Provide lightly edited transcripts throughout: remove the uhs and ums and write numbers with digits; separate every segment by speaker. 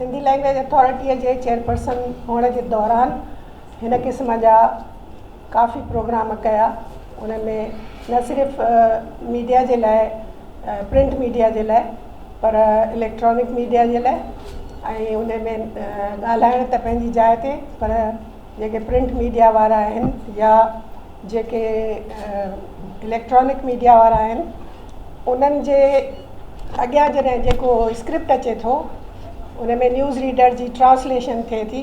Speaker 1: Sindhi language اٿارٽيء جي chairperson هئڻ جي دوران هن قسم جا ڪافي پروگرام ڪيا. ان ۾ نه صرف ميڊيا جي لاء پرنٽ ميڊيا جي لاء پر اليڪٽرانڪ ميڊيا جي لاء ۽ ان ۾ ڳالهائڻ ته پنهنجي جاء تي پر جيڪي پرنٽ ميڊيا وارا آهن يا جيڪي اليڪٽرانڪ ميڊيا وارا آهن انهن جي اڳيان جڏهن جيڪو اسڪرپٽ اچي ٿو ان ۾ نيوز ريڊر جي ٽرانسليشن ٿئي ٿي.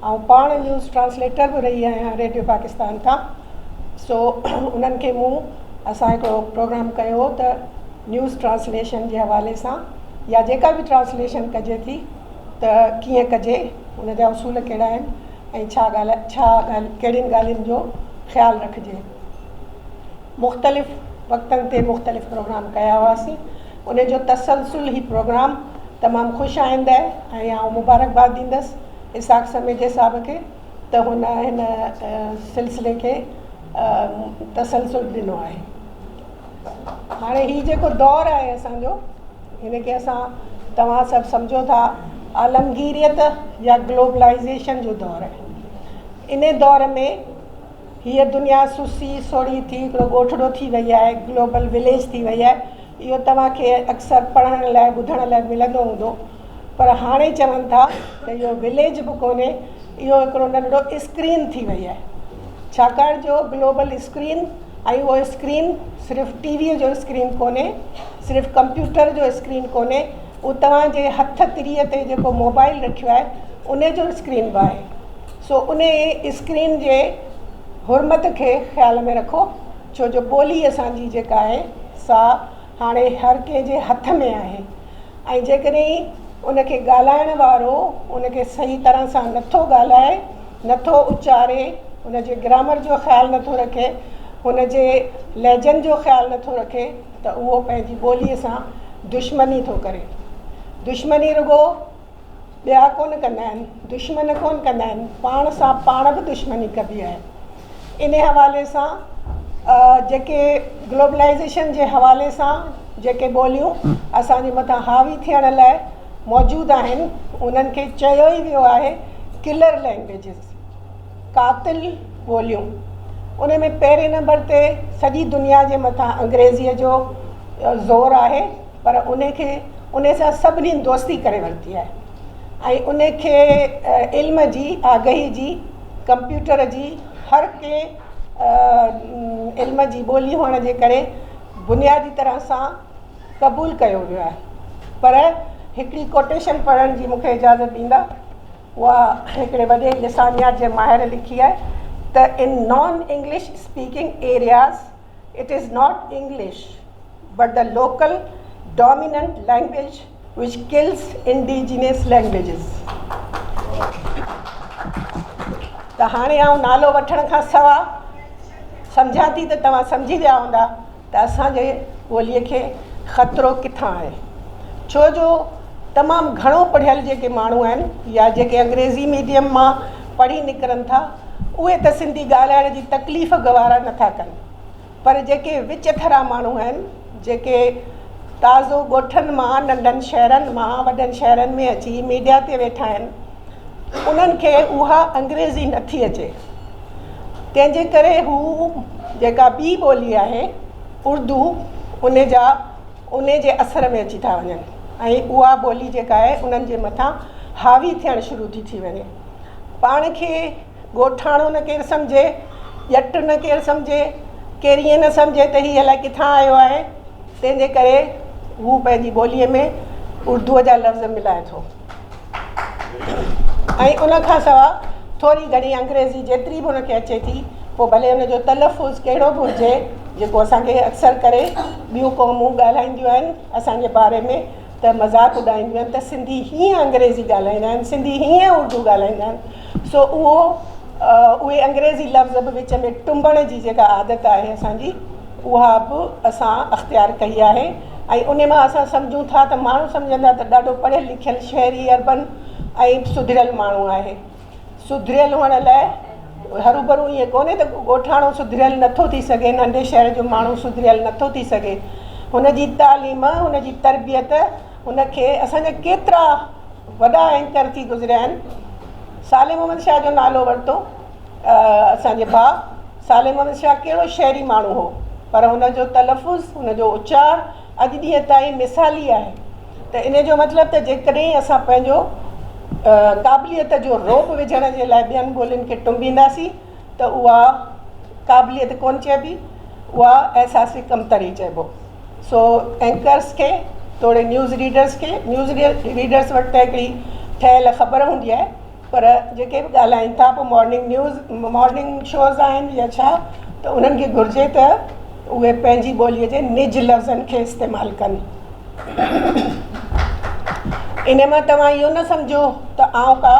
Speaker 1: آئون پاڻ نيوز ٽرانسليٽر به رهي آهيان ريڊيو پاڪستان تان، سو انهن کي مون اسان هڪڙو پروگرام ڪيو هو ته نيوز ٽرانسليشن جي حوالي سان يا جيڪا به ٽرانسليشن ڪجي ٿي ته ڪيئن ڪجي، ان جا اصول ڪهڙا آهن ۽ ڇا ڳالهه ڇا ڳالهه ڪهڙين ڳالهين جو خيال رکجي. مختلف وقتن تي مختلف پروگرام ڪيا هئاسين. ان جو تسلسل هي پروگرام تمام خوش آئند آهي ۽ آئون مبارڪباد ڏيندس اسحاق سميجي صاحب کي ته هن هن سلسلي کي تسلسل ڏنو آهي. هاڻي هي جيڪو دور آهي اسان جو هن کي اسان توهان سڀ سمجهو ٿا عالمگيريت يا گلوبلائيزيشن جو دور آهي. ان دور ۾ هيء دنيا سسي سوڙهي ٿي هڪڙو ڳوٺڙو ٿي وئي آهي، گلوبل وليج ٿي وئي آهي. اهو توهان کي اڪثر پڙهڻ لاء ٻڌڻ لاء ملندو هوندو پر هاڻي چون ٿا ته اهو وليج به ڪونهي، اهو هڪڙو ننڍڙو اسڪرين ٿي وئي آهي. ڇاڪاڻ جو گلوبل اسڪرين ۽ اهو اسڪرين صرف ٽي ويء جو اسڪرين ڪونهي، صرف ڪمپيوٽر جو اسڪرين ڪونهي، اهو توهان جي هٿ تريء تي جيڪو موبائل رکيو آهي ان جو اسڪرين به آهي. سو انهي اسڪرين جي حرمت کي خيال ۾ رکو ڇو جو ٻولي اسان جي جيڪا آهي سا هاڻي هر ڪنهن جي هٿ ۾ آهي ۽ جيڪڏهن ان کي ڳالهائڻ وارو ان کي صحيح طرح سان نٿو ڳالهائي نٿو اچاري ان جي گرامر جو خيال نٿو رکي ان جي لهجن جو خيال نٿو رکي ته اهو پنهنجي ٻولي سان دشمني ٿو ڪري. دشمني رڳو ٻيا ڪونه ڪندا آهن، دشمن ڪونه ڪندا آهن، پاڻ سان پاڻ به دشمني ڪبي آهي. انهي حوالي سان جيڪي گلوبلائيزيشن جي حوالي سان جيڪي ٻوليون اسان جي مٿان حاوي ٿيڻ لاء موجود آهن انهن کي چيو ئي ويو آهي ڪلر لينگويجز، قاتل ٻوليون. ان ۾ پهرين نمبر تي سڄي دنيا جي مٿان انگريزيء جو زور آهي. پر ان کي ان سان سڀني دوستي ڪري ورتي آهي ۽ ان کي علم جي آگاهي جي ڪمپيوٽر جي هر ڪنهن علم جي ٻولي هئڻ جي ڪري بنيادي طرح سان قبول ڪيو ويو آهي پر هڪڙي ڪوٽيشن پڙهڻ جي مون کي اجازت ڏيندا. اها هڪڙي وڏي لسانيات جي ماهر لکي آهي ته in non English speaking areas it is not English but the local dominant language which kills indigenous languages. ته هاڻي آئون نالو وٺڻ کان سوا سمجهان ٿي ته توهان سمجهي ويا هوندا ته اسان جي ٻوليء کي خطرو ڪٿان آهي. ڇو جو تمام گهڻو پڙهيل جيڪي ماڻهو آهن يا جيڪي انگريزي ميڊيم مان پڙهي نڪرن ٿا اهي ته سنڌي ڳالهائڻ جي تڪليف گوارا نٿا ڪن. پر جيڪي وچ ٿرا ماڻهو آهن، جيڪي تازو ڳوٺن مان، ننڍن شهرن مان وڏن شهرن ۾ اچي ميڊيا تي ويٺا آهن، انهن کي اها انگريزي نٿي اچي، تنهن جي ڪري هو جيڪا ٻي ٻولي آهي اردو، ان جا ان جي اثر ۾ اچي ٿا وڃن ۽ اها ٻولي جيڪا آهي انهن جي مٿان حاوي ٿيڻ شروع ٿي ٿي وڃي. پاڻ کي ڳوٺاڻو نه ڪير سمجهي، ڄٽ نه ڪير سمجهي، ڪير ائين نه سمجهي ته هي الائي ڪٿان آيو آهي، تنهن جي ڪري هو پنهنجي ٻوليء ۾ اردوء جا لفظ ملائي ٿو ۽ ان کان سواء ٿوري گهڻي انگريزي جيتري به هن کي اچي ٿي، پوء ڀلي ان جو تلفظ ڪهڙو به هجي، جيڪو اسان کي اڪثر ڪري ٻيون قومون ڳالهائينديون آهن اسان جي باري ۾ ته مذاق اڏائينديون آهن ته سنڌي هيئن انگريزي ڳالهائيندا آهن، سنڌي هيئن اردو ڳالهائيندا آهن. سو اهو اهي انگريزي لفظ به وچ ۾ ٽنبڻ جي جيڪا عادت آهي اسان جي اها به اسان اختيار ڪئي آهي ۽ ان مان اسان سمجهون ٿا ته ماڻهو سمجهندا ته ڏاڍو پڙهيل لکيل شهري اربن ۽ سڌريل ماڻهو آهي. سڌريل هئڻ لاء هروڀرو ائين ڪونهي ته ڳوٺاڻو سڌريل نٿو ٿي سگهي، ننڍي شهر جو ماڻهو سڌريل نٿو ٿي سگهي. هن جي تعليم، هن جي تربيت، هن کي اسان جا ڪيترا وڏا اينڪر ٿي گذريا آهن. صالح محمد شاهه جو نالو ورتو اسان جي ڀاء صالح محمد شاهه ڪهڙو شهري ماڻهو هو پر هن جو تلفظ هن جو اچار اڄ ڏينهن تائين مثالي آهي ته ان جو مطلب ته جيڪڏهن اسان پنهنجو قابليت جو رعب وجهڻ جي لاء ٻين ٻولين کي ٽنبينداسين ته اها قابليت ڪونه چئبي اها احساس ڪمتري چئبو. سو اينڪرس کي توڙي نيوز ريڊرس کي، نيوز ريڊرس وٽ ته هڪڙي ٺهيل خبر هوندي آهي پر جيڪي به ڳالهائين ٿا پوء مارننگ نيوز مارننگ شوز آهن يا ڇا ته انهن کي گهرجي ته اهي پنهنجي ٻوليء جي نج لفظن کي استعمال ڪن. ان مان توهان اهو نه سمجهو ته آئون ڪا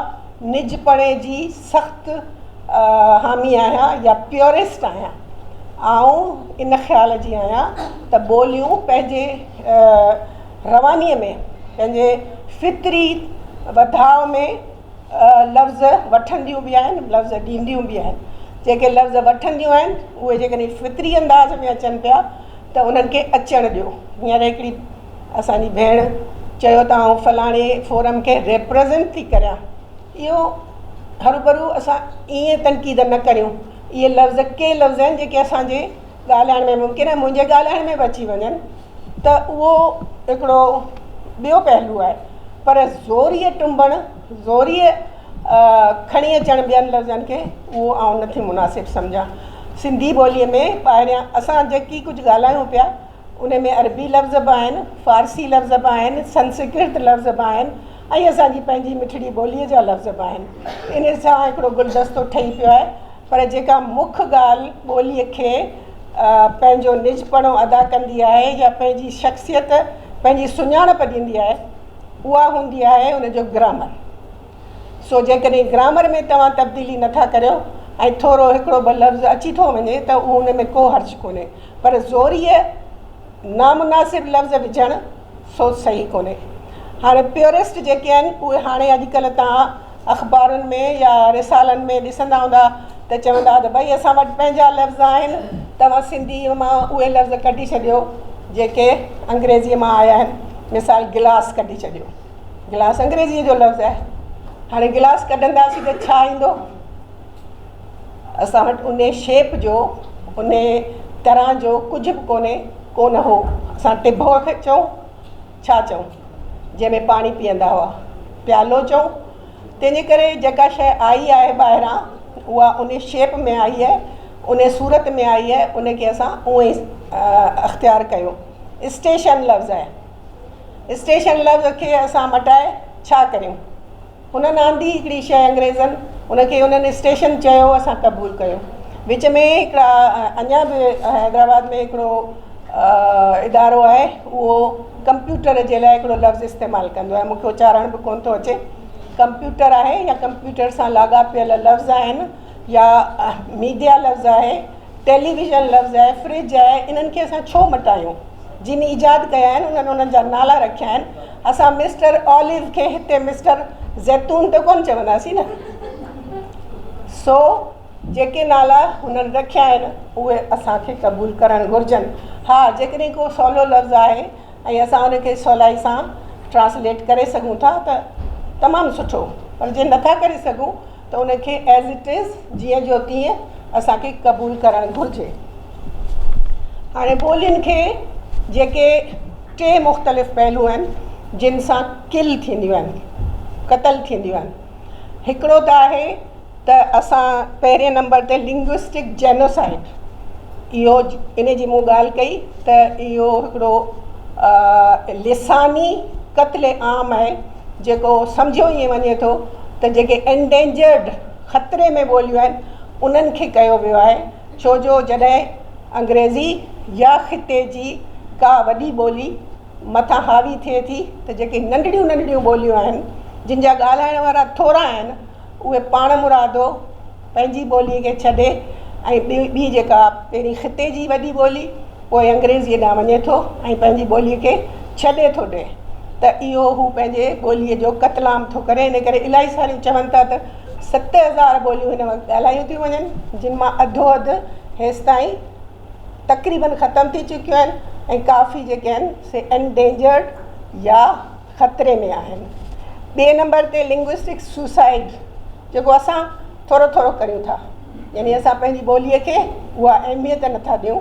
Speaker 1: نجپڻي جي سخت حامي آهيان يا پيورسٽ آهيان. آئون ان خيال جي آهيان ته ٻوليون پنهنجي روانيء ۾ پنهنجي فطري وڌاء ۾ لفظ وٺنديون به آهن لفظ ڏينديون به آهن. جيڪي لفظ وٺنديون آهن اهي جيڪڏهن فطري انداز ۾ اچن پيا ته انهن کي اچڻ ڏيو. هينئر هڪڙي اسان جي ڀيڻ چيو ته آئون فلاڻي فورم کي ريپريزنٽ ٿي ڪريان. اهو هروڀرو اسان ائين تنقيد نه ڪريون. اهي لفظ ڪي لفظ آهن جيڪي اسان جي ڳالهائڻ ۾ ممڪن آهي منهنجي ڳالهائڻ ۾ به اچي وڃن ته اهو هڪڙو ٻيو پهلو آهي پر زوريء ٽنبڻ زوريء کڻي اچڻ ٻين لفظن کي اهو آئون نٿي مناسب سمجهان. سنڌي ٻوليء ۾ ٻاهريان اسان جيڪي ڪجهه ڳالهايون پيا ان ۾ عربي لفظ به آهن، فارسي لفظ به آهن، سنسڪرت لفظ به آهن ۽ اسان جي پنهنجي مٺڙي ٻوليء جا لفظ به آهن. ان سان هڪڙو گلدستو ٺهي پيو آهي پر جيڪا مک ڳالهه ٻوليء کي پنهنجو نجپڻو ادا ڪندي آهي يا پنهنجي شخصيت، پنهنجي سڃاڻپ ڏيندي آهي، اها هوندي آهي ان جو گرامر. سو جيڪڏهن گرامر ۾ توهان تبديلي نٿا ڪريو ۽ ٿورو هڪڙو ٻه لفظ اچي ٿو وڃي ته اهو ان ۾ ڪو حرج ڪونهي پر زوريء نامناسب لفظ وجهڻ سو صحيح ڪونهي. هاڻي پيورسٽ جيڪي آهن اهي هاڻي اڄڪلهه توهان اخبارن ۾ يا رسالن ۾ ڏسندا هوندا ته چوندا ته ڀئي اسان وٽ پنهنجا لفظ آهن توهان سنڌيء مان اهي لفظ ڪڍي ڇڏيو جيڪي انگريزيء مان آيا آهن مثال گلاس ڪڍي ڇڏيو. گلاس انگريزيء جو لفظ آهي. هاڻي گلاس ڪڍنداسين ته ڇا ايندو؟ اسان وٽ انهي شيپ جو، انهي طرح جو ڪجهه به ڪونهي، ڪونه هو. اسان ٽڀوء کي چئون، ڇا چئون؟ جنهن ۾ پاڻي پيئندا هئا. پيالو چئون. تنهن جي ڪري جيڪا شيء آئي آهي ٻاهران، اها انهي شيپ ۾ آئي آهي، انهي صورت ۾ آئي آهي، ان کي اسان اونئن ئي اختيار ڪيو. اسٽيشن لفظ آهي. اسٽيشن لفظ کي اسان مٽائي ڇا ڪريون؟ هنن آندي هڪڙي شيء انگريزن، ان کي انهن اسٽيشن چيو، اسان قبول ڪيو. وچ ۾ هڪڙا اڃا به حيدرآباد ۾ هڪڙو ادارو آهي، اهو ڪمپيوٽر جي لاء هڪڙو لفظ استعمال ڪندو آهي، مون کي اچارڻ به ڪونه ٿو اچي. ڪمپيوٽر آهي يا ڪمپيوٽر سان لاڳاپيل لفظ آهن يا ميڊيا لفظ آهي، ٽيليويزن لفظ آهي، فرج آهي، انهن کي اسان ڇو مٽايون؟ جن ايجاد ڪيا آهن انهن انهن جا نالا رکيا آهن. اسان مسٽر اوليو کي هتي مسٽر زيتون ته ڪونه چونداسين نه. سو جيڪي نالا هنن رکيا آهن اهي اسان کي قبول ڪرڻ گهرجن. ها جيڪڏهن ڪو سولو لفظ آهي ۽ اسان ان کي سولائي سان ٽرانسليٽ ڪري سگهون ٿا ته تمام سٺو پر جي نٿا ڪري سگهون ته ان کي ايز it از جيئن جو تيئن اسان کي قبول ڪرڻ گهرجي. هاڻي ٻولين کي جيڪي ٽي مختلف پهلو آهن جن سان ڪل ٿينديون آهن، قتل ٿينديون آهن. هڪڙو ته آهي ته اسان پهرين نمبر تي لنگوسٽڪ جينوسائيڊ اهو ان جي مون ڳالهه ڪئي ته اهو هڪڙو لساني قتل عام آهي. جيڪو سمجهيو ائين وڃي ٿو ته جيڪي انڊينجرڊ خطري ۾ ٻوليون آهن انهن کي ڪيو ويو آهي ڇو جو جڏهن انگريزي يا خطي جي ڪا وڏي ٻولي مٿان حاوي ٿئي ٿي ته جيڪي ننڍڙيون ننڍڙيون ٻوليون آهن جن جا ڳالهائڻ وارا ٿورا آهن اهي پاڻ مرادو پنهنجي ٻولي کي ڇڏي ۽ ٻي جيڪا پهرين خطي جي وڏي ٻولي پوء انگريزيء ڏانهن وڃي ٿو ۽ پنهنجي ٻوليء کي ڇڏي ٿو ڏئي ته اهو هو پنهنجي ٻوليء جو قتلام ٿو ڪري. ان ڪري الاهي ساريون چون ٿا ته 7000 ٻوليون هن وقت ڳالهايون ٿيون وڃن، جن مان اڌو اڌ هيستائين تقريبن ختم ٿي چڪيون آهن ۽ ڪافي جيڪي آهن سي انڊينجرڊ يا خطري ۾ آهن. ٻئي نمبر تي لنگوئسٽڪ سوسائيڊ جيڪو اسان ٿورو ٿورو ڪريون ٿا يعني اسان پنهنجي ٻوليء کي اها اهميت نٿا ڏيون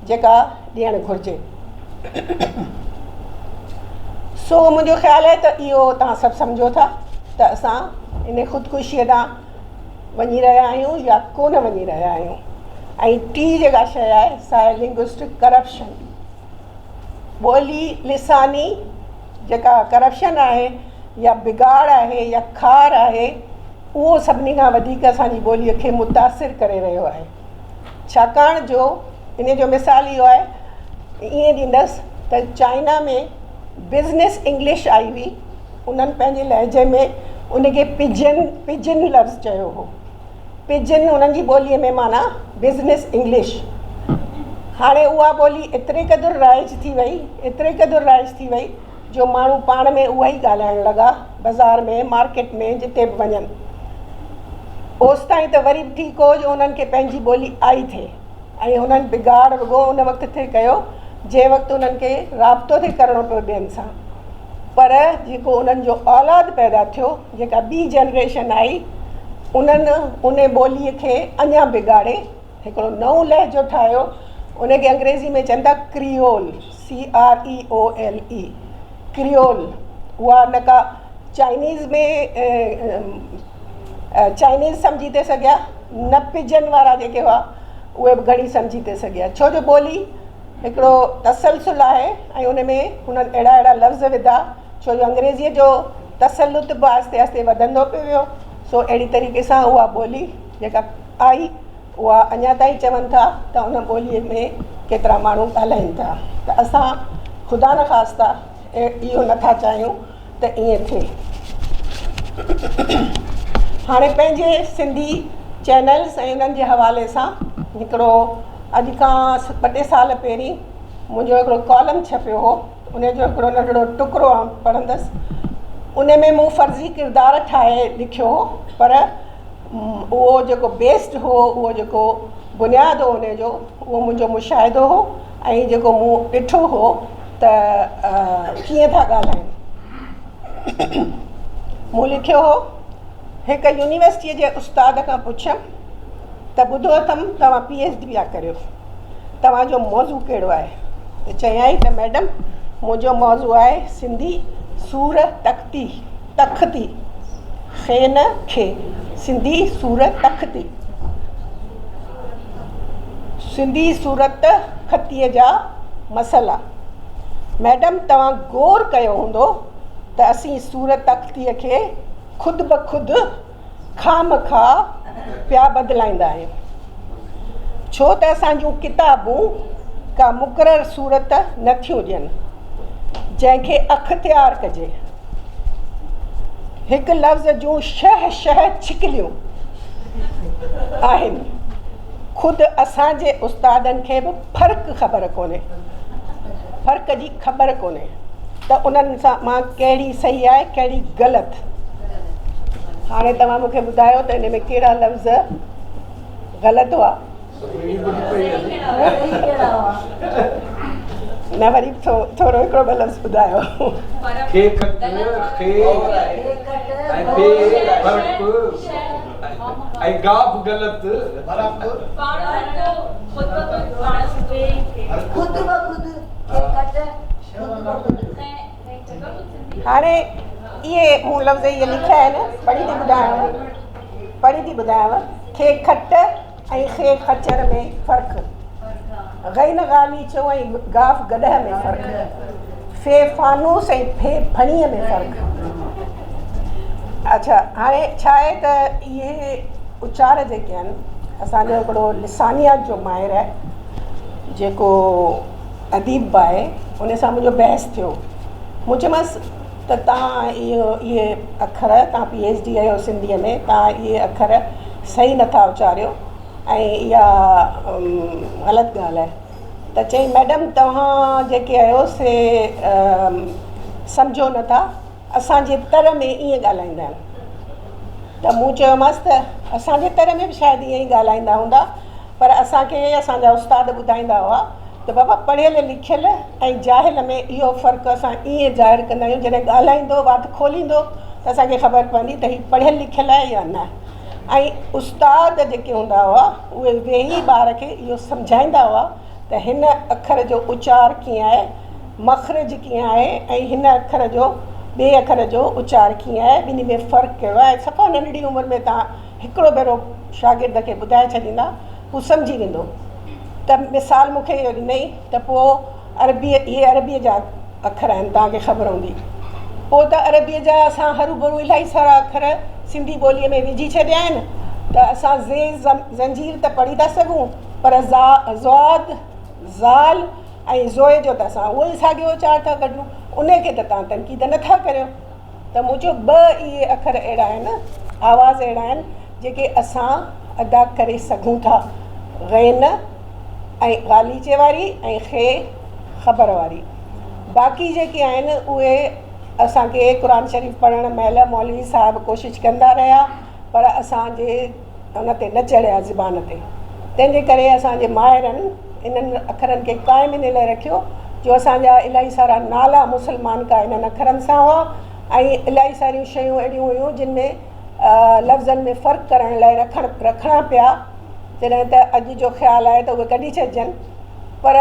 Speaker 1: جيڪا ڏيڻ گهرجي. سو منهنجو خيال آهي ته اهو توهان سڀ سمجهو ٿا ته اسان ان خودڪشيء ڏانهن وڃي رهيا آهيون يا ڪونه وڃي رهيا آهيون ۽ ٽين جيڪا شيء آهي سا آهي لنگوئسٽڪ ڪرپشن ٻولي لساني جيڪا ڪرپشن آهي يا بگاڙ آهي يا خار آهي اهو سڀني کان وڌيڪ اسان جي ٻوليء کي متاثر ڪري رهيو آهي ڇاڪاڻ جو ان جو مثال اهو آهي ائين ڏيندس ته چائنا ۾ بزنس انگلش آئي هئي انهن پنهنجي لهجي ۾ ان کي پجن پجن لفظ چيو هو پجن انهن جي ٻوليء ۾ معنيٰ بزنس انگلش هاڻي اها ٻولي ايتري قدر رائج ٿي وئي ايتري قدر رائج ٿي وئي جو ماڻهو پاڻ ۾ اها ئي ڳالهائڻ لڳا بزار ۾ مارڪيٽ ۾ جتي به وڃن اوستائين ته وري به ٺيڪ هو جو انهن کي پنهنجي ٻولي آئي ٿي ۽ هنن بگاڙ رڳو ان وقت ٿي ڪيو جنهن وقت انهن کي رابطو ٿي ڪرڻو پيو ٻين سان پر جيڪو انهن جو اولاد پيدا ٿيو جيڪا ٻي جنريشن آئي انهن ان ٻولي کي اڃا بگاڙي هڪڙو نئون لهجو ٺاهيو ان کي انگريزي ۾ چون ٿا creole C R E O L E creole اها نه ڪا چائنيز ۾ چائنيز سمجهي ٿي سگهيا نه پجن وارا جيڪي هئا اهي به گهڻي سمجهي ٿي سگهيا ڇو جو ٻولي هڪڙو تسلسل آهي ۽ ان ۾ هنن اهڙا اهڙا لفظ وڌا ڇو جو انگريزيء جو تسلط به آهستي آهستي وڌندو پيو ويو سو اهڙي طريقي سان اها ٻولي جيڪا آئي اها اڃا تائين چون ٿا ته ان ٻوليء ۾ ڪيترا ماڻهو ڳالهائين ٿا ته اسان خدا نخواسته اهو نٿا چاهيون ته ائين ٿئي. هاڻي پنهنجي سنڌي چينلز ۽ انهن جي حوالي سان هڪڙو اڄ کان ٻه ٽي سال پهرين منهنجو هڪڙو ڪالم ڇپيو هو ان جو هڪڙو ننڍڙو ٽڪرو آئون پڙهندس ان ۾ مون فرضي ڪردار ٺاهي لکيو هو پر اهو جيڪو بيسڊ هو اهو جيڪو بنياد هو ان جو اهو منهنجو مشاهدو هو ۽ جيڪو مون ڏٺو هو ته ڪيئن ٿا ڳالهائين. مون لکيو هو، هڪ يونيورسٽيء جي استاد کان پڇيم ته ٻڌو اٿم توهان پي ايڇ ڊي پيا ڪريو، توهان جو موضوع ڪهڙو آهي؟ ته چيائين ته ميڊم منهنجو موضوع آهي سنڌي سور تختي، تختي، خي نه کي، سنڌي سور تختي، سنڌي صورت خطيء جا مسئلا. ميڊم توهان غور ڪيو هوندو ته اسين صورت تختيء کي خود بخود خوامخواه پيا بدلائيندا آهيون. ڇو ته اسان جون ڪتابون ڪا مقرر صورت نه ٿيون ڏين، جنهن کي اختيار ڪجي. هڪ لفظ جون شهه شهه ڇڪليون آهن. خود اسان جي استادن کي به فرق خبر ڪونهي فرق جي خبر ڪونهي ته انهن سان مان ڪهڙي صحيح آهي ڪهڙي غلط. هاڻي توهان مون کي ٻڌايو ته ان ۾ ڪهڙا لفظ غلط هئا. نه وري به ٿورو هڪڙو ٻه لفظ ٻڌايو.
Speaker 2: کي کٽ، خي ۽ بي فرق ۽ گاف غلط.
Speaker 1: هاڻي اهي مون لفظ اهي لکيا آهن پڙهي ٿي ٻڌايانو پڙهي ٿي ٻڌايانو کي کٽ ۽ خي خچر ۾ فرق، غين غاليچو ۽ گاف گڏهه ۾ فرق، في فانوس ۽ ڦي ڦڻيء ۾ فرق. اڇا هاڻي ڇا آهي ته اهي اچار جيڪي آهن اسان جو هڪڙو لسانيات جو ماهر آهي جيڪو اديب به آهي ان سان منهنجو بحث ٿيو مون چيومانس ته توهان اهو اهي اکر توهان پي ايڇ ڊي آهيو سنڌيء ۾ توهان اهي اکر صحيح نٿا اچاريو ۽ اها غلط ڳالهه آهي ته چيائين ميڊم توهان جيڪي آهيو سي سمجهو نٿا اسان جي تر ۾ ائين ڳالهائيندا آهن ته مون چيومانس ته اسان جي تر ۾ به شايد ائين ئي ڳالهائيندا هوندا پر اسان کي اسان جا استاد ٻڌائيندا هئا ته بابا پڙهيل لکيل ۽ جاهل ۾ اهو فرق اسان ائين ظاهر ڪندا آهيون جڏهن ڳالهائيندو وات کوليندو ته اسان کي خبر پوندي ته هي پڙهيل لکيل آهي يا نه. ۽ استاد جيڪي هوندا هئا اهي ويهي ٻار کي اهو سمجهائيندا هئا ته هن اکر جو اچار ڪيئن آهي، مخرج ڪيئن آهي ۽ هن اکر جو ٻئي اکر جو اچار ڪيئن آهي، ٻنهي ۾ فرق ڪهڙو آهي. صفا ننڍڙي عمر ۾ توهان هڪڙو ڀيرو شاگرد کي ٻڌائي ڇڏيندا هو سمجهي ويندو. ته مثال مون کي اهو ڏنئي ته پوء عربي اهي عربيء جا اکر آهن توهان کي خبر هوندي. پوء ته عربيء جا اسان هروڀرو الاهي سارا اکر سنڌي ٻوليء ۾ وجهي ڇڏيا آهن ته اسان زي زنجير ته پڙهي ٿا سگهون پر ضاد، ذال ۽ زوء جو ته اسان اهو ئي ساڳيو اچار ٿا ڪڍون ان کي ته توهان تنقيد نه ٿا ڪريو. ته مون چيو ٻه اهي اکر اهڙا آهن، آواز اهڙا آهن جيڪي اسان ادا ڪري سگهون ٿا، غين ۽ غاليچي واري ۽ خي خبر واري. باقي جيڪي آهن اهي اسان کي قرآن شريف پڙهڻ مهل مولوي صاحب ڪوشش ڪندا رهيا پر اسان جي ان تي نه چڙهيا زبان تي. تنهن جي ڪري اسان جي ماهرن انهن اکرن کي قائم ان لاء رکيو جو اسان جا الاهي سارا نالا مسلمان ڪا انهن اکرن سان هئا ۽ الاهي ساريون شيون اهڙيون هيون جن ۾ لفظن ۾ فرق ڪرڻ لاء رکڻ رکڻا پيا جڏهن ته اڄ جو خيال آهي ته اهي ڪڍي ڇڏجن پر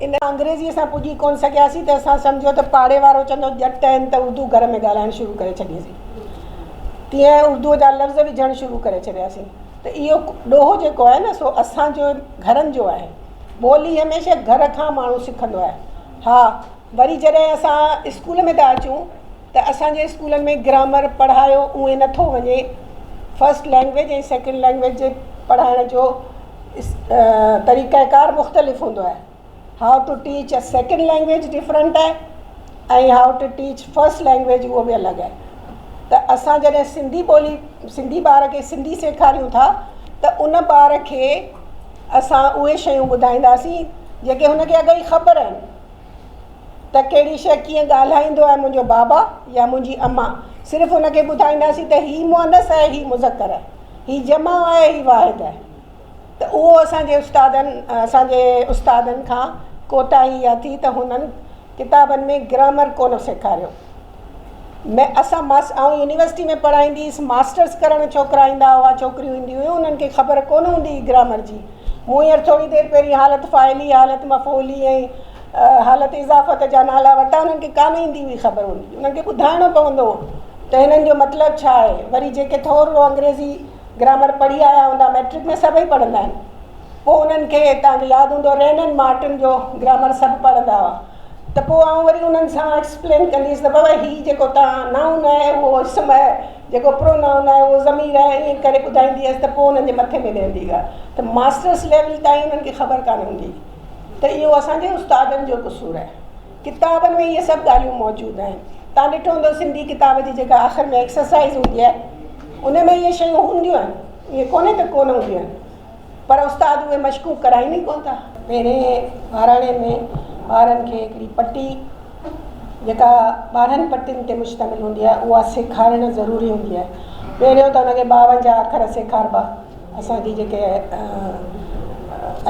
Speaker 1: ان انگريزيء سان پڄي ڪونه سگهياسين ته اسان سمجهيو ته پاڙي وارو چوندو ڄٽ آهن ته اردو گهر ۾ ڳالهائڻ شروع ڪري ڇڏيسين. تيئن اردوء جا لفظ وجهڻ شروع ڪري ڇڏياسين ته اهو ڏوهه جيڪو آهي نه سو اسان جو گهرن جو آهي. ٻولي هميشه گهر کان ماڻهو سکندو آهي. ها وري جڏهن اسان اسڪول ۾ ٿا اچون ته اسان جي اسڪولن ۾ گرامر پڙهايو اونئين نٿو وڃي. فرسٽ لينگويج ۽ سيڪنڊ لينگويج جي پڙهائڻ جو طريقه ڪار مختلف هوندو آهي. How to teach a second language different آهي ۽ how to teach first language اهو به الڳ آهي ته اسان جڏهن سنڌي ٻولي سنڌي ٻار کي سنڌي سيکاريون ٿا ته ان ٻار کي اسان اهي شيون ٻڌائينداسين جيڪي هن کي اڳ ئي خبر آهن ته ڪهڙي شيء ڪيئن ڳالهائيندو آهي منهنجو بابا يا منهنجي اما صرف هن کي ٻڌائينداسين ته هي مؤنث آهي هي مذڪر آهي هي جمع آهي هي واحد آهي ته اهو اسان جي استادن اسان جي استادن کان ڪوتاهي اها ٿي ته هنن ڪتابن ۾ گرامر ڪونه سيکاريو. ۾ اسان ماس آئون يونيورسٽي ۾ پڙهائيندي هيس ماسٽرس ڪرڻ ڇوڪرا ايندا هئا ڇوڪريون اينديون هيون انهن کي خبر ڪونه هوندي هئي گرامر جي. مون هينئر ٿوري دير پهرين حالت فاعلي حالت مفعولي ۽ حالت اضافت جا نالا ورتا انهن کي ڪانه ايندي هئي خبر هوندي انهن کي ٻڌائڻو پوندو هو ته هنن جو مطلب ڇا آهي وري جيڪي ٿورڙو انگريزي گرامر پڙهي آيا هوندا مئٽرڪ ۾ سڀئي پڙهندا آهن پوء انهن کي توهان کي ياد هوندو رينن مارٽن جو گرامر سڀ پڙهندا هئا ته پوء آئون وري انهن سان ايڪسپلين ڪندي هيس ته بابا هي جيڪو توهان نائون آهي اهو اسم آهي جيڪو پرو نائون آهي اهو ضمير آهي ائين ڪري ٻڌائيندي هيس ته پوء انهن جي مٿي ۾ ويهندي ڳالهه ته ماسٽرس ليول تائين انهن کي خبر ڪانه هوندي ته اهو اسان جي استادن جو قصور آهي. ڪتابن ۾ اهي سڀ ڳالهيون موجود آهن. توهان ڏٺو هوندو سنڌي ڪتاب جي جيڪا آخر ۾ ايڪسرسائيز هوندي آهي ان ۾ اهي شيون هونديون آهن. ائين ڪونهي ته ڪونه هونديون آهن پر استاد اهي مشقون ڪرائين ئي ڪونه ٿا. پهرين ٻاراڻي ۾ ٻارن کي هڪڙي پٽي جيڪا 12 پٽين تي مشتمل هوندي آهي اها سيکارڻ ضروري هوندي آهي. پهريون ته ان کي 52 اکر سيکاربا. اسان جي جيڪي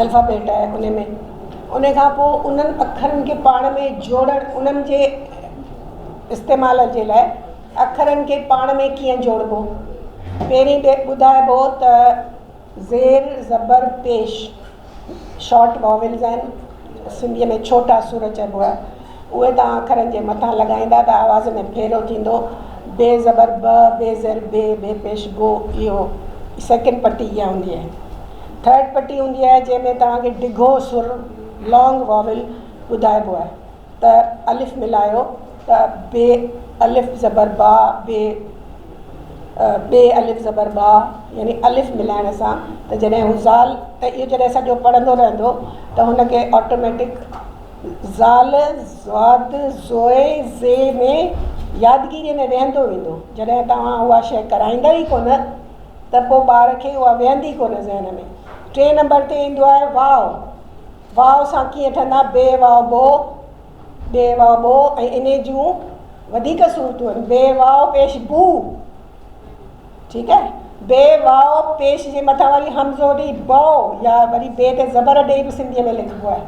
Speaker 1: الفابيٽ آهي ان ۾ ان کان پوء انهن اکرن کي پاڻ ۾ جوڙڻ انهن جي استعمال جي لاء اکرن کي پاڻ ۾ ڪيئن جوڙبو پهرين ٻڌائبو ته زير زبر پيش شارٽ واويلز آهن سنڌيء ۾ ڇوٽا سر چئبو آهي اهي توهان اکرن جي مٿان لڳائيندا ته آواز ۾ ڦيرو ٿيندو بي زبر ب بي زير بي بي پيش بو اهو سيڪنڊ پٽي اها هوندي آهي ٿرڊ پٽي هوندي آهي جنهن ۾ توهان کي ڊگهو سر لانگ واويل ٻڌائبو آهي ته الف ملايو ته بي الف زبر با بي بي الف زبر با يعني الف ملائڻ سان ته جڏهن هو زال ته اهو جڏهن سڄو پڙهندو رهندو ته هن کي آٽوميٽڪ زال ضاد زوء زي ۾ يادگيري ۾ ويهندو ويندو. جڏهن توهان اها شيء ڪرائيندا ئي ڪونه ته پوء ٻار کي اها ويهندي ڪونه ذهن ۾. ٽئين نمبر تي ايندو آهي واء. واء سان ڪيئن ٺهندا بي واء بو، بي واء بو ۽ انهي جون وڌيڪ صورتون آهن بي واء پيش بو. ٺيڪ آهي بي واء پيش جي مٿان وري همزو ڏئي بؤ يا وري بي تي زبر ڏئي به سنڌيء ۾ لکبو آهي.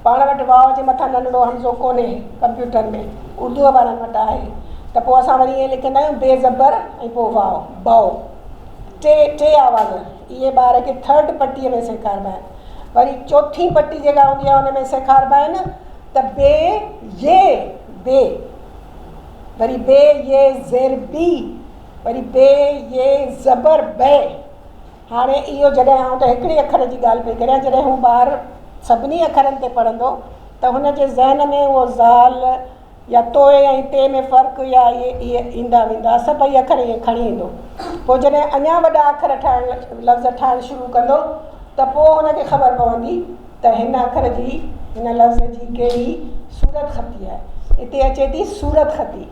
Speaker 1: پاڻ وٽ واء جي مٿان ننڍڙو همزو ڪونهي ڪمپيوٽر ۾ اردوء وارن وٽ آهي ته ته پوء اسان وري ائين لکندا آهيون بي زبر ۽ پوء واؤ، بئو. ٽي ٽي آواز اهي ٻار کي ٿرڊ پٽيء ۾ سيکاربا آهن. وري چوٿين پٽي جيڪا هوندي آهي ان ۾ سيکاربا آهن ته بي يي بي وري بي يي زير بي وري بي يي زبر بي. هاڻي اهو جڏهن آئون ته هڪڙي اکر جي ڳالهه پئي ڪريان جڏهن هو ٻار سڀني اکرن تي پڙهندو ته هن جي ذهن ۾ اهو زال يا توئي ۽ تي ۾ فرق يا اهي اهي ايندا ويندا سڀئي اکر ائين کڻي ايندو پوء جڏهن اڃا وڏا اکر ٺاهڻ لفظ ٺاهڻ شروع ڪندو ته پوء هن کي خبر پوندي ته هن اکر جي هن لفظ جي ڪهڙي صورتخطي آهي اتي اچي ٿي صورتخطي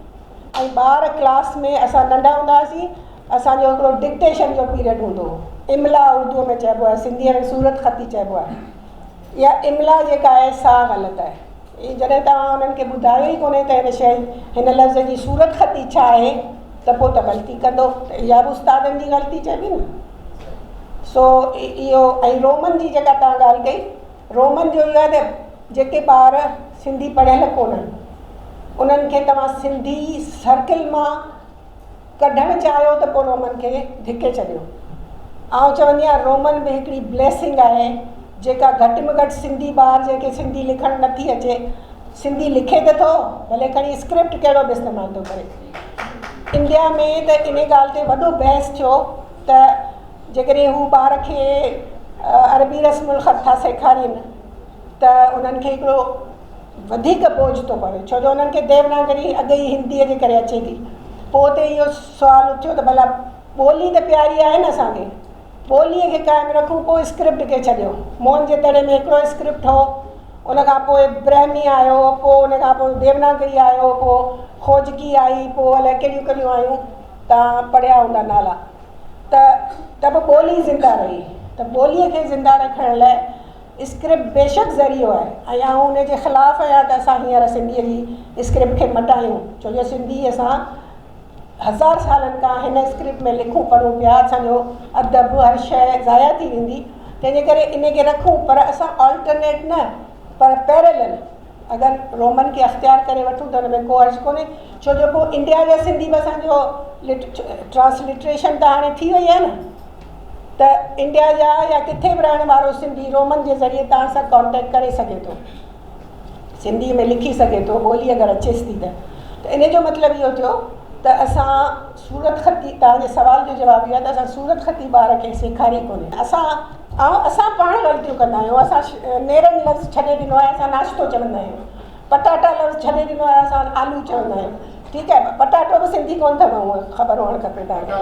Speaker 1: ۽ ٻار ڪلاس ۾ اسان ننڍا هوندا هئاسين اسان جو هڪڙو ڊڪٽيشن جو پيريڊ هوندو هو املا اردوء ۾ چئبو آهي سنڌيء ۾ صورتخطي چئبو آهي اها املا جيڪا آهي سا غلط آهي جڏهن توهان انهن کي ٻڌايو ئي ڪونهي ته هن شيء، هن لفظ جي صورتخطي ڇا آهي ته پوء ته غلطي ڪندو ته اها به استادن جي غلطي چئبي نه. سو اهو ۽ رومن جي جيڪا توهان ڳالهه ڪئي، رومن جو اهو آهي ته جيڪي ٻار سنڌي پڙهيل ڪونهن انهن کي توهان سنڌي سرڪل مان ڪڍڻ چاهيو ته پوء رومن کي ڌڪي ڇڏيو. آئون چوندي آهيان رومن به هڪڙي بليسنگ آهي جيڪا گهٽ ۾ گهٽ سنڌي ٻار جنهن کي سنڌي لکڻ نٿي اچي سنڌي لکي ته ٿو ڀلي کڻي اسڪرپٽ ڪهڙو به استعمال ٿو ڪري. انڊيا ۾ ته ان ڳالهه تي وڏو بحث ٿيو ته جيڪڏهن هو ٻار کي عربي رسم الخط ٿا سيکارين ته انهن کي هڪڙو وڌيڪ بوجهه ٿو پوي ڇو جو انهن کي ديوناگري اڳ ئي هنديء جي ڪري اچي ٿي. پوء اتي اهو سوال اٿيو ته ڀلا ٻولي ته پياري آهي نه اسان کي، ٻوليء کي قائم رکون پوء اسڪرپٽ کي ڇڏيو. موهن جي دڙي ۾ هڪڙو اسڪرپٽ هو، ان کان پوء برهمي آيو، پوء ان کان پوء ديوناگري آيو، پوء خوجڪي آئي، پوء الائي ڪهڙيون ڪهڙيون آيون، توهان پڙهيا هوندا نالا. ته ته به ٻولي زنده رهي. ته ٻوليء کي زنده رکڻ لاء اسڪرپٽ بيشڪ ذريعو آهي ۽ آئون ان جي خلاف آهيان ته اسان هينئر سنڌيء جي اسڪرپٽ کي مٽايون ڇو جو سنڌي اسان هزار سالن کان هن اسڪرپٽ ۾ لکون پڙهون پيا اسان جو ادب هر شيء ضايع ٿي ويندي تنهن جي ڪري ان کي رکون پر اسان آلٽرنيٽ نه پر پيرلل اگر رومن کي اختيار ڪري وٺون ته ان ۾ ڪو حرج ڪونهي ڇو جو پوء انڊيا جا سنڌي به اسان جو ٽرانسلٽريشن ته هاڻي ٿي وئي آهي نه ته انڊيا جا يا ڪٿي به رهڻ وارو سنڌي رومن جي ذريعي توهان سان ڪانٽيڪٽ ڪري سگهي ٿو سنڌي ۾ لکي سگهي ٿو ٻولي اگر اچيس ٿي ته ته ان جو مطلب اهو ٿيو ته اسان صورتخطي توهان جي سوال جو جواب اهو آهي ته اسان صورتخطي ٻار کي سيکاري ڪونهي اسان آئون اسان پاڻ غلطيون ڪندا آهيون اسان نيرن لفظ ڇڏي ڏنو آهي اسان ناشتو چوندا آهيون پٽاٽا لفظ ڇڏي ڏنو آهي اسان آلو چوندا آهيون ٺيڪ آهي پٽاٽو به سنڌي ڪونه اٿو هونء خبر هئڻ کپي توهان کي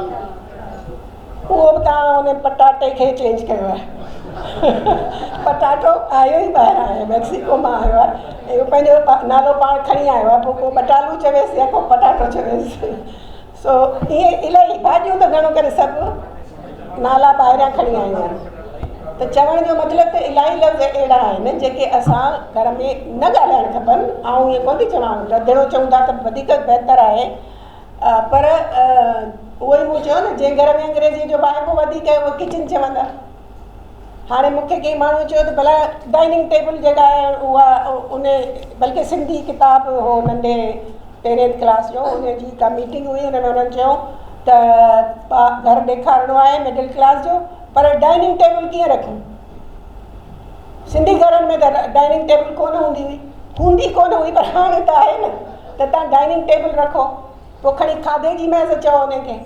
Speaker 1: اهو به توهان ان پٽاٽي کي چينج ڪيو آهي پٽاٽو آيو ئي ٻاهران آهي ميڪسيڪو مان آيو آهي اهو پنهنجو نالو پاڻ کڻي آيو آهي پوء ڪو ٻٽالو چويس يا ڪو پٽاٽو چويس سو ائين الاهي ڀاڄيون ته گهڻو ڪري سڀ نالا ٻاهريان کڻي آيون آهن ته چوڻ جو مطلب ته الاهي لفظ اهڙا آهن جيڪي اسان گهر ۾ نه ڳالهائڻ کپن آئون ائين ڪونه ٿي چوان رڌڻو چئون ٿا ته وڌيڪ بهتر آهي پر اهو ئي مون چيو نه جنهن گهر ۾ انگريزيء جو واهپو وڌيڪ آهي اهي ڪچن چوندا هاڻي مون کي ڪنهن ماڻهوء چيو ته ڀلا ڊائننگ ٽيبل جيڪا آهي اها ان بلڪه سنڌي ڪتاب هو ننڍي پهرين ڪلاس جو ان جي ڪا ميٽنگ هئي ان ۾ انهن چيو ته گهر ڏيکارڻو آهي مڊل ڪلاس جو پر ڊائننگ ٽيبل ڪيئن رکون سنڌي گهرن ۾ ته ڊائننگ ٽيبل ڪونه هوندي هئي هوندي ڪونه هئي پر هاڻي ته آهي نه ته تان ڊائننگ ٽيبل رکو پوء کڻي کاڌي جي ميز چئو ان کي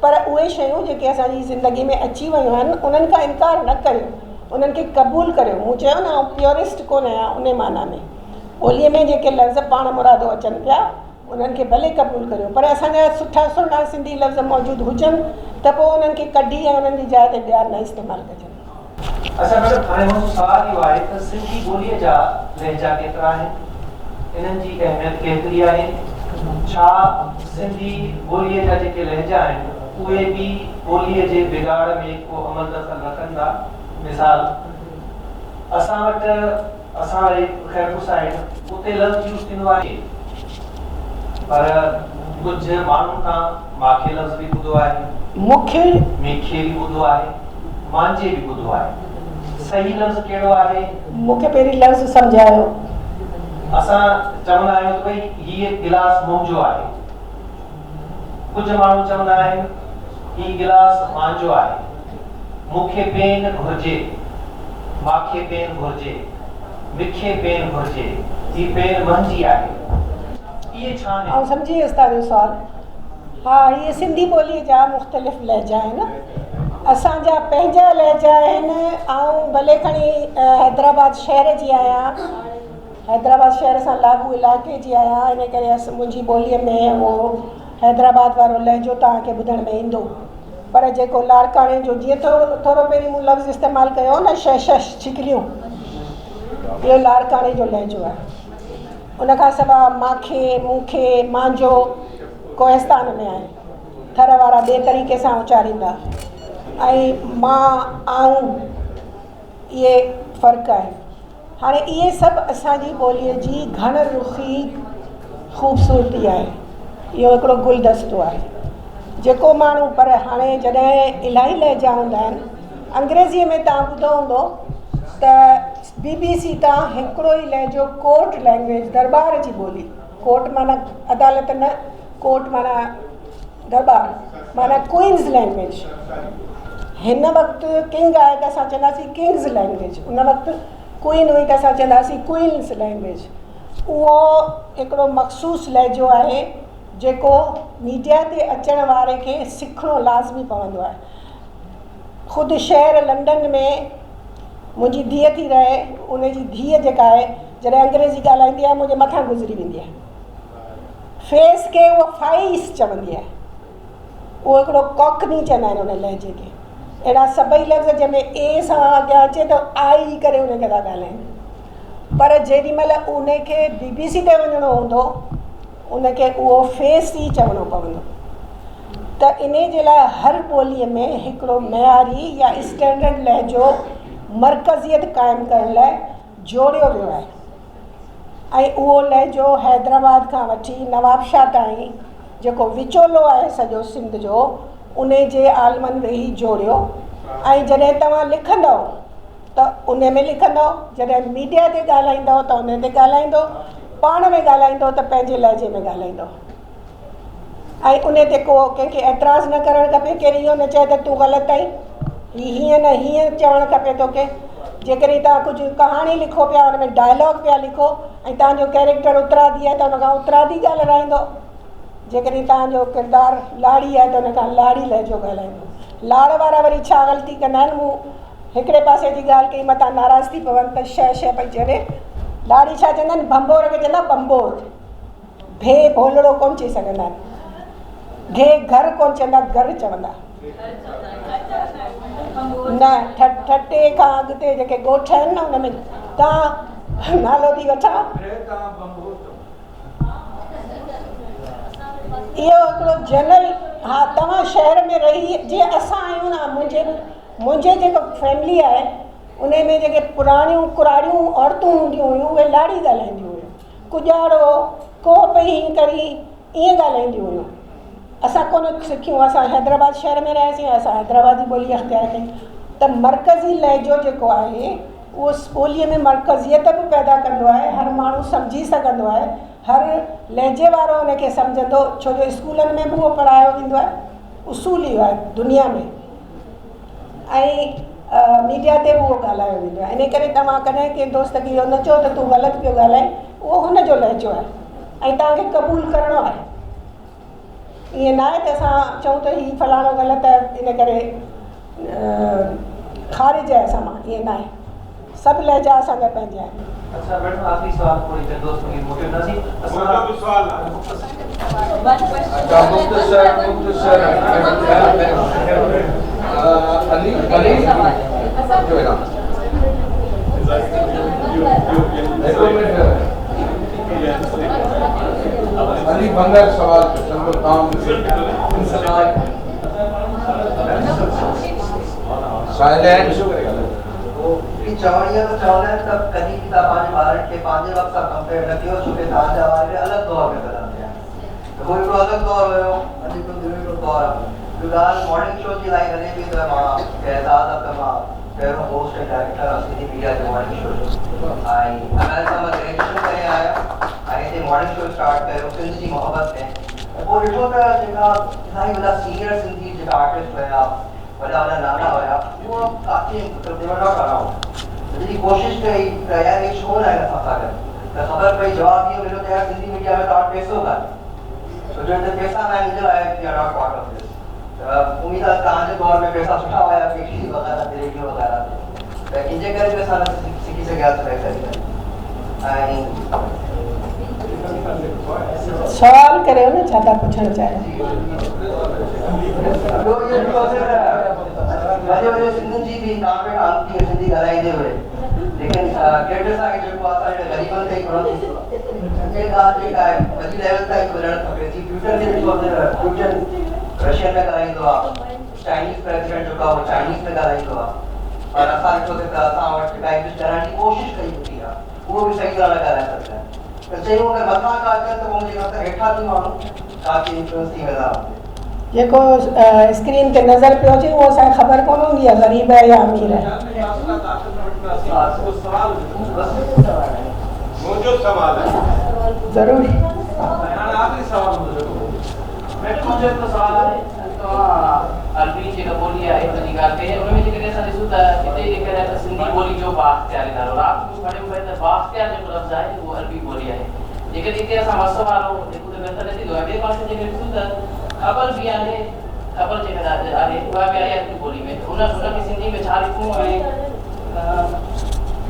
Speaker 1: پر اهي شيون جيڪي اسان جي زندگي ۾ اچي ويون آهن انهن کان انڪار نه ڪريو انهن کي قبول ڪريو مون چيو نه آئون پيورسٽ ڪونه آهيان انهي معنيٰ ۾ ٻوليء ۾ جيڪي لفظ پاڻ مرادو اچن پيا انهن کي ڀلي قبول ڪريو پر اسان جا سٺا سهڻا سنڌي لفظ موجود هجن ته پوء انهن کي ڪڍي ۽ انهن جي جاء تي ٻيا نه استعمال ڪجن.
Speaker 3: اڇا ميڊم هاڻي منهنجو سوال اهو آهي ته سنڌي ٻوليء جا لهجا ڪيترا آهن؟ انهن جي اهميت ڪيتري آهي؟ ڇا سنڌي ٻوليء جا جيڪي لهجا آهن اهي به ٻوليء جي بگاڙ ۾ ڪو عمل دخل رکن ٿا؟ مثال اسان وٽ اسان واري خيرپور سائيڊ اتي لفظ يوز ٿيندو آهي پر ڪجهه ماڻهن کان ماکي لفظ به ٻڌو آهي.
Speaker 1: مون کي.
Speaker 3: ميکي به ٻڌو آهي. مانجي به ٻڌو آهي. صحيح لفظ ڪهڙو آهي؟
Speaker 1: مون کي پهرين لفظ سمجهايو.
Speaker 3: اسان چوندا آهيون ته ڀئي هيء گلاس منهنجو آهي. ڪجهه ماڻهو چوندا آهن، هي گلاس مانجو آهي. مون کي پين گهرجي. ماکي پين گهرجي. مکي پين گهرجي. هي پين مهنجي آهي. اهي ڇا آهن؟
Speaker 1: آئون سمجهي ويس توهان جو سوال. ها اهي سنڌي ٻوليء جا مختلف لهجا آهن. اسان جا پنهنجا لهجا آهن. آئون ڀلي کڻي حيدرآباد شهر جي آهيان. حيدرآباد شهر سان لاڳو علائقي جي آهيان ان ڪري منهنجي ٻوليء ۾ اهو حيدرآباد وارو لهجو توهان کي ٻڌڻ ۾ ايندو پر جيڪو لاڙڪاڻي جو جيئن ٿورو پهرين مون لفظ استعمال ڪيو هو نه ش ش ڇڪليون اهو لاڙڪاڻي جو لهجو آهي ان کان سواء ماکي مون کي مانجو ڪوهستان ۾ آهي ٿر وارا ٻئي طريقي سان اچاريندا ۽ مان آئون اهي فرق آهن هاڻي اهي سڀ اسان جي ٻوليء جي گهڻ رخي خوبصورتي آهي. اهو هڪڙو گلدستو آهي. جيڪو ماڻهو پر هاڻي جڏهن الاهي لهجا هوندا آهن. انگريزيء ۾ توهان ٻڌو هوندو ته بي بي سي تان هڪڙو ئي لهجو ڪورٽ لينگويج درٻار جي ٻولي ڪورٽ معنيٰ عدالت نه ڪورٽ معنيٰ درٻار معنيٰ ڪوئنز لينگويج هن وقت ڪنگ آهي ته اسان چونداسين ڪنگز لينگويج ان وقت ڪوئين هئي ته اسان چونداسين ڪوئنز لينگويج اهو هڪڙو مخصوص لهجو آهي جيڪو ميڊيا تي اچڻ واري کي سکڻو لازمي پوندو آهي خود شهر لنڊن ۾ منهنجي ڌيء ٿي رهي ان جي ڌيء جيڪا آهي جڏهن انگريزي ڳالهائيندي آهي منهنجي مٿان گذري ويندي آهي فيس کي اهو فائيس چوندي آهي. اهو هڪڙو ڪاڪني چوندا آهن ان لهجي کي. اهڙا سڀئي لفظ جنهن ۾ اي سان اڳيان اچي ته آئي ڪري ان کي ٿا ڳالهائين. پر جيڏي مهل ان کي بي بي سي تي وڃڻو هوندو ان کي اهو فيس ئي چوڻو پوندو. ته انهي جي لاء هر ٻوليء ۾ هڪڙو معياري يا اسٽينڊرڊ لهجو مرڪزيت قائم ڪرڻ لاء جوڙيو ويو آهي. ۽ اهو لهجو حيدرآباد کان وٺي نوابشاهه تائين جيڪو وچولو آهي سڄو سنڌ جو انهي جي عالمن ويهي جوڙيو ۽ جڏهن توهان لکندؤ ته انهي ۾ لکندؤ جڏهن ميڊيا تي ڳالهائيندؤ ته انهي تي ڳالهائيندؤ پاڻ ۾ ڳالهائيندؤ ته پنهنجي لهجي ۾ ڳالهائيندؤ ۽ انهي تي ڪو ڪنهن کي اعتراض نه ڪرڻ کپي، ڪير اهو نه چئي ته تون غلط آهين، هي هيئن نه هيئن چوڻ کپي توکي. جيڪڏهن توهان ڪجهه ڪهاڻي لکو پيا ان ۾ ڊائلاگ پيا لکو ۽ توهان جو ڪيريڪٽر اترادي آهي ته ان کان اترادي ڳالهرائيندو، جيڪڏهن توهان جو ڪردار لاڙي آهي ته ان کان لاڙي لهجو ڳالهائيندو. لاڙ وارا وري ڇا غلطي ڪندا آهن، مون هڪڙي پاسي جي ڳالهه ڪئي متان ناراض ٿي پون ته شيء شيء پئي چوي. لاڙي ڇا چوندا آهن ڀنڀور کي چوندا بنبور. ڀي ڀولڙو ڪونه چئي سگهندا آهن. گهي گهر ڪونه چوندا گر چوندا. نه ٺٽي کان اڳتي جيڪي ڳوٺ آهن نه ان ۾ تان نالو ٿي وٺان. اهو هڪڙو جنرل ها توهان شهر ۾ رهي جيئن اسان آهيون نه منهنجي منهنجي جيڪو فيملي آهي ان ۾ جيڪي پراڻيون ڪراڙيون عورتون هونديون هيون اهي لاڙي ڳالهائينديون هيون. ڪڄاڙو، ڪوهه پئي هين ڪرين، ائين ڳالهائينديون هيون. اسان ڪونه سکيون، اسان حيدرآباد شهر ۾ رهياسين، اسان حيدرآبادي ٻولي اختيار ڪئي ته مرڪزي لهجو جيڪو آهي، اهو ٻوليء ۾ مرڪزيت به پيدا ڪندو آهي، هر ماڻهو سمجهي سگهندو آهي، هر لهجي وارو ان کي سمجهندو، ڇو جو اسڪولن ۾ به اهو پڙهايو ويندو آهي، اصول اهو آهي دنيا ۾. ۽ ميڊيا تي به اهو ڳالهايو ويندو آهي ان ڪري توهان ڪڏهن ڪنهن دوست کي اهو نه چئو ته تون غلط پيو ڳالهائين اهو هن جو لهجو آهي ۽ توهان کي قبول ڪرڻو آهي ائين نه آهي ته اسان چئون ته هي فلاڻو غلط آهي ان ڪري خارج آهي اسان مان ائين نه آهي سڀ لهجا اسان جا پنهنجا آهن.
Speaker 3: اڇا ميڊم آخري سوال پوء هڪ دوست کي موڪلينداسين اسان
Speaker 2: منهنجو به سوال آهي. اڇا مختصر مختصر علي علي اچو هيڏانهن هڪڙو منٽ علي ڀنگر سوال ڪيو تام سائلنس
Speaker 4: هي چوڻ اها ته چوندا آهن ته ڪڏهن به توهان پنهنجي ٻارن کي پنهنجي وقت سان ڪمپيئر نه ڪيو ڇو ڪي توهان جا ٻار هڪڙي الڳ دور ۾ پيدا ٿيا آهن ته هو هڪڙو الڳ دور هيو اڄ هڪڙو ٻيو هڪڙو دور آهي ٻيو ڳالهه مارننگ شو جي الاهي هلي پئي ته مان اعزاز آهي ته مان پهريون هوسٽ ۽ ڊائريڪٽر آهيان سنڌي ميڊيا جي مارننگ شو جو ۽ آمريڪا مان گريجوئيشن ڪري آيم ۽ هتي مارننگ شو اسٽارٽ ڪيو سنڌ جي محبت ۾. ته پوء ڏٺو ته جيڪا الاهي وڏا سينيئر سنڌي جيڪا آرٽسٽ هيا، وڏا وڏا نالا هيا، اهو ڪاٿي مطلب the were not around. ته جڏهن ڪوشش ڪئي ته يار اهي ڇو نه آهن اسان سان گڏ، ته خبر پئي جواب اهو مليو ته يار سنڌي ميڊيا ۾ توهان وٽ پئسو ڪانهي، ڇو جو هتي پئسا نه آهن ان جي لاء we are not part of this. ته اميد آهي توهان جي دور ۾ پئسا سٺا هيا پي ٽي وي وغيره تي ريڊيو وغيره تي، ته ان جي ڪري به اسان نه سکي سگهياسين بهتري ۽
Speaker 1: سوال ڪريو نه ڇا ٿا پڇڻ چاهيو.
Speaker 4: ٻيو اهو ڏٺو سي ته وڏي وڏي سنڌين جي به ڪامريڊ آنتي ۽ سنڌي ڳالهائيندي هئي ليڪن ڪريڊٽ اسان کي جيڪو آهي اسان جهڙي غريبن تي ئي گهڻو ٿيندو آهي اها ڳالهه جيڪا آهي وڏي ليول تائين وڃڻ کپي جي پيوٽن کي ڏٺو سي ته پيوٽن رشين ۾ ڳالهائيندو آهي چائنيز پريزيڊنٽ جيڪو آهي اهو چائنيز ۾ ڳالهائيندو آهي پر اسان ڏٺو سي ته اسان وٽ جيڪا انگلش ڳالهائڻ جي ڪوشش ڪئي ويندي آهي اهو به صحيح طرح نه ڳالهائي سگهندا آهن ته چيون اگر مٿان ڪا اچن ته پوء منهنجي خيال سان هيٺان به ماڻهو ڪافي انفلوئنس ٿي ويندا هوندي.
Speaker 1: جيڪو اسڪرين تي نظر پيو اچي اهو اسان کي خبر ڪونه هوندي آهي غريب آهي يا امير آهي.
Speaker 5: منهنجو سوال آهي.
Speaker 1: ضرور.
Speaker 2: ميڊم منهنجو هڪڙو سوال آهي ته توهان عربي جيڪا ٻولي آهي ان جي ڳالهه ڪئي ان ۾ جيڪڏهن اسان ڏسون ته هتي لکيل آهي ته سنڌي ٻولي جو بااختيار ادارو رات مون پڙهيو پئي ته بااختيار جيڪو لفظ آهي اهو عربي ٻولي آهي جيڪڏهن هتي اسان وس وارو لکون ته بهتر نه ٿيندو ۽ ٻئي پاسي جيڪڏهن ڏسون ته خبر به آهي خبر جيڪا آهي اها به آهي عربي ٻولي ۾ ته ان ان کي سنڌي ۾ ڇا لکون ۽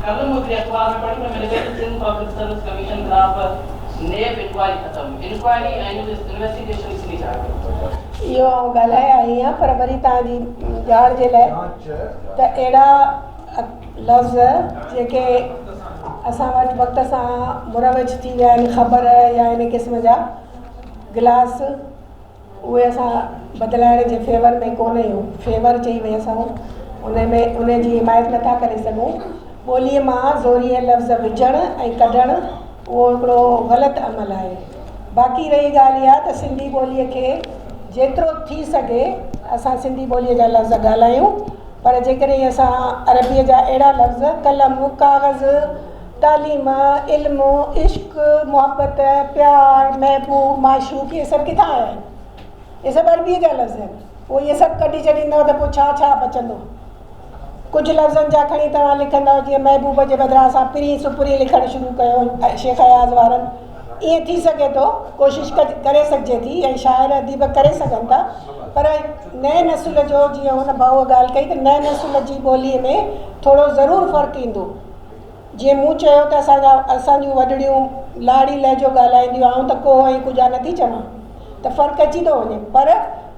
Speaker 2: ڪلهه مون هڪڙي اخبار ۾ پڙهي ان ۾ لکيل ته سنڌ پبلڪ سروس ڪميشن خلاف نيب انڪوائري ختم، انڪوائري ۽ انويسٽيگيشن ڏسڻي ڇا ڪيو.
Speaker 1: اهو آئون ڳالهائي آئي آهيان پر وري توهان جي ڄاڻ جي لاء ته اهڙا لفظ جيڪي اسان وٽ وقت سان مروج ٿي ويا آهن خبر يا ان قسم جا گلاس اهي اسان بدلائڻ جي فيور ۾ ڪونه آهيون فيور چئي ويس آئون ان ۾ ان جي حمايت نٿا ڪري سگهون ٻوليء مان زوريء لفظ وجهڻ ۽ ڪڍڻ اهو هڪڙو غلط عمل آهي باقي رهي ڳالهه اها ته سنڌي ٻوليء کي جيترو ٿي سگهي اسان سنڌي ٻوليء جا لفظ ڳالهايون پر جيڪڏهن اسان عربيء جا اهڙا لفظ قلم ڪاغذ تعليم، علم، عشق، محبت، پيار، محبوب، معشوق اهي سڀ ڪٿان آيا آهن؟ اهي سڀ عربيء جا لفظ آهن. پوء اهي سڀ ڪڍي ڇڏيندؤ ته پوء ڇا ڇا بچندو؟ ڪجهه لفظن جا کڻي توهان لکندؤ جيئن محبوب جي بدران اسان پرين سپرين لکڻ شروع ڪيو شيخ اياز وارن. ائين ٿي سگهي ٿو، ڪوشش ڪري سگهجي ٿي ۽ شاعر اديب ڪري سگهن ٿا پر نئين نسل جو جيئن هن ڀائوء ڳالهه ڪئي ته نئين نسل جي ٻوليء ۾ ٿورو ضرور فرق ايندو. جيئن مون چيو ته اسان جا اسان جون وڏڙيون لاڙي لهجو ڳالهائينديون آئون ته ڪوهه ۽ ڪجا نٿي چوان ته فرق اچي ٿو وڃي پر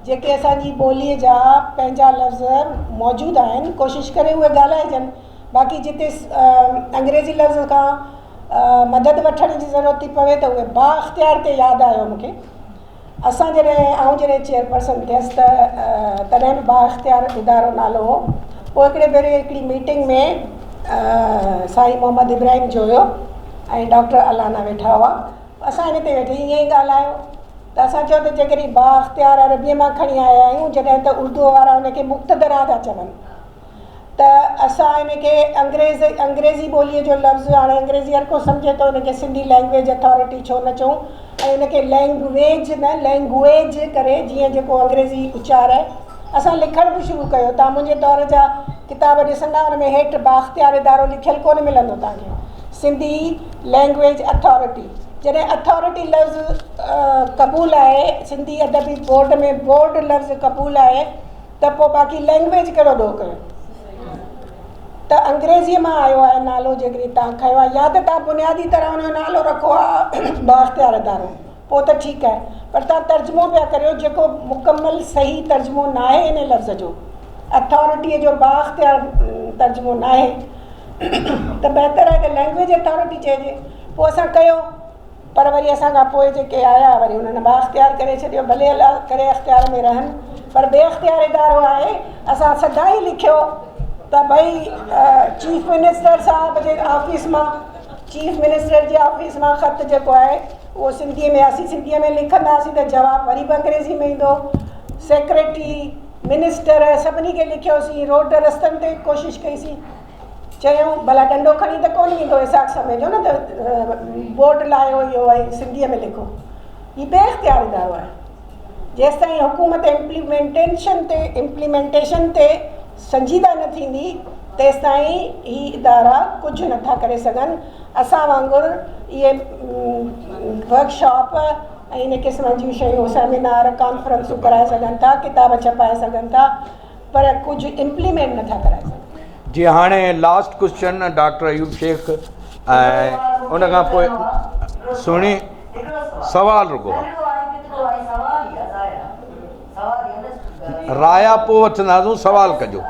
Speaker 1: جيڪي اسان جي ٻوليء جا پنهنجا لفظ موجود آهن ڪوشش ڪري اهي ڳالهائجن باقي جتي انگريزي لفظ کان مدد وٺڻ جي ضرورت ٿي پوي ته اهي بااختيار تي ياد آيو مون کي اسان جڏهن آئون جڏهن چيئرپرسن ٿيس ته تڏهن به بااختيار ادارو نالو هو. پوء هڪڙي ڀيري هڪڙي ميٽنگ ۾ سائين محمد ابراهيم جويو ۽ ڊاڪٽر الانا ويٺا هئا. اسان ان تي ويٺي ائين ئي ڳالهايو ته اسان چيو ته جيڪڏهن بااختيار عربيء مان کڻي آيا آهيون جڏهن ته اردوء وارا ان کي مقتدره ٿا چون. ته اسان ان کي انگريز انگريزي ٻوليء جو لفظ هاڻي انگريزي هر ڪو سمجهي ٿو ان کي سنڌي لينگويج اٿارٽي ڇو نه چئون ۽ ان کي لينگويج نه لينگويج ڪري جيئن جيڪو انگريزي اچار آهي اسان لکڻ به شروع ڪيو توهان منهنجي دور جا ڪتاب ڏسندا ان ۾ هيٺ بااختيار ادارو لکيل ڪونه ملندو توهان کي سنڌي لينگويج اٿارٽي جڏهن اٿارٽي لفظ قبول آهي سنڌي ادبي بورڊ ۾ بورڊ لفظ قبول آهي ته پوء باقي لينگويج ڪهڙو ڏوهه ڪيو ته انگريزيء مان آيو آهي نالو جيڪڏهن توهان کنيو آهي يا ته توهان بنيادي طرح ان جو نالو رکو ها بااختيار ادارو پوء ته ٺيڪ آهي پر توهان ترجمو پيا ڪريو جيڪو مڪمل صحيح ترجمو ناهي ان لفظ جو اٿارٽيء جو بااختيار ترجمو ناهي ته بهتر آهي ته لينگويج اٿارٽي چئجي پوء اسان ڪيو پر وري اسان کان پوء جيڪي آيا وري انهن بااختيار ڪري ڇڏيو ڀلي الله ڪري اختيار ۾ رهن پر بي اختيار ادارو آهي اسان سدائين لکيو ته ڀئي چيف منسٽر صاحب جي آفيس مان چيف منسٽر جي آفيس مان خط جيڪو آهي اهو سنڌي ۾ اسين سنڌي ۾ لکنداسين ته جواب وري به انگريزي ۾ ايندو سيڪريٽري منسٽر سڀني کي لکيوسين روڊ رستن تي ڪوشش ڪئيسين چيائون، ڀلا ڏنڊو کڻي ته ڪونه ويندو اسحاق سميجو نه ته بورڊ لاهيو اهو ۽ سنڌيء ۾ لکو. هي بي اختيار ادارو آهي. جيستائين حڪومت امپليمينٽيشن تي امپليمينٽيشن تي سنجيده نه ٿيندي تيستائين هي ادارا ڪجهه نٿا ڪري سگهن. اسان وانگر اهي ورڪشاپ ۽ ان قسم جون شيون سيمينار ڪانفرنسون ڪرائي سگهن ٿا، ڪتاب ڇپائي سگهن ٿا پر ڪجهه امپليمينٽ نٿا ڪرائي سگهن.
Speaker 5: جي هاڻي last question doctor Ayub Shaikh ۽ ان کان پوء سهڻي سوال رڳو رايا پوء وٺنداسون سوال ڪجو.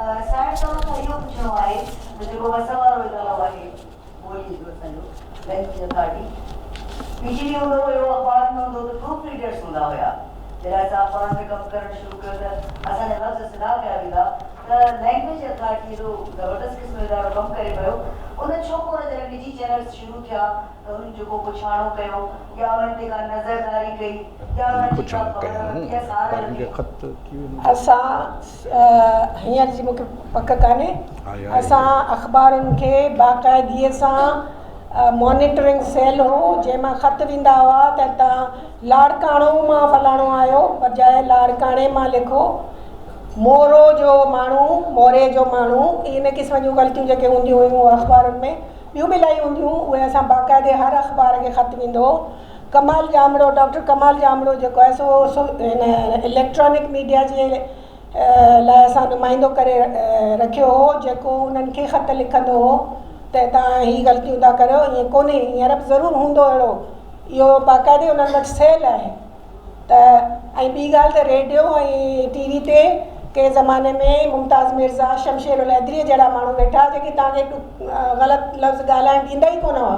Speaker 6: ته لينگويج اٿارٽي ايڏو زبردست قسم جو ادارو ڪم ڪري پيو ان ڇو ڪونه جڏهن نجي چينلز شروع ٿيا ته انهن جو ڪو پڇاڻو ڪيو يا انهن تي ڪا نظرداري ڪئي يا انهن جي ڪا خبر ورتي يا سار لڌي.
Speaker 1: اسان هينئر جي مونکي پڪ ڪانهي اسان اخبارن کي باقاعدگي سان مانيٽرنگ سيل هو جنهن مان خط ويندا هئا ته تان لاڙڪاڻو مان فلاڻو آيو بجاء لاڙڪاڻي مان لکو مورو جو ماڻهو، موري جو ماڻهو، ان قسم جون غلطيون جيڪي هونديون هيون اخبارن ۾ ٻيون به الاهي هونديون هيون اهي اسان باقاعدي هر اخبار کي خط ويندو هو. ڪمال ڄامڙو، ڊاڪٽر ڪمال ڄامڙو جيڪو آهي سو سو هن اليڪٽرانڪ ميڊيا جي لاء اسان نمائندو ڪري رکيو هو جيڪو انهن کي خط لکندو هو ته توهان هي غلطيون ٿا ڪريو ائين ڪونهي هينئر به ضرور هوندو اهڙو اهو باقاعدي انهن وٽ سيل آهي. ته ۽ ٻي ڳالهه ته ريڊيو ۽ ٽي وي تي ڪنهن زماني ۾ ممتاز مرزا، شمشير الحيدريء جهڙا ماڻهو ويٺا جيڪي توهان کي غلط لفظ ڳالهائڻ ڏيندا ئي ڪونه هئا.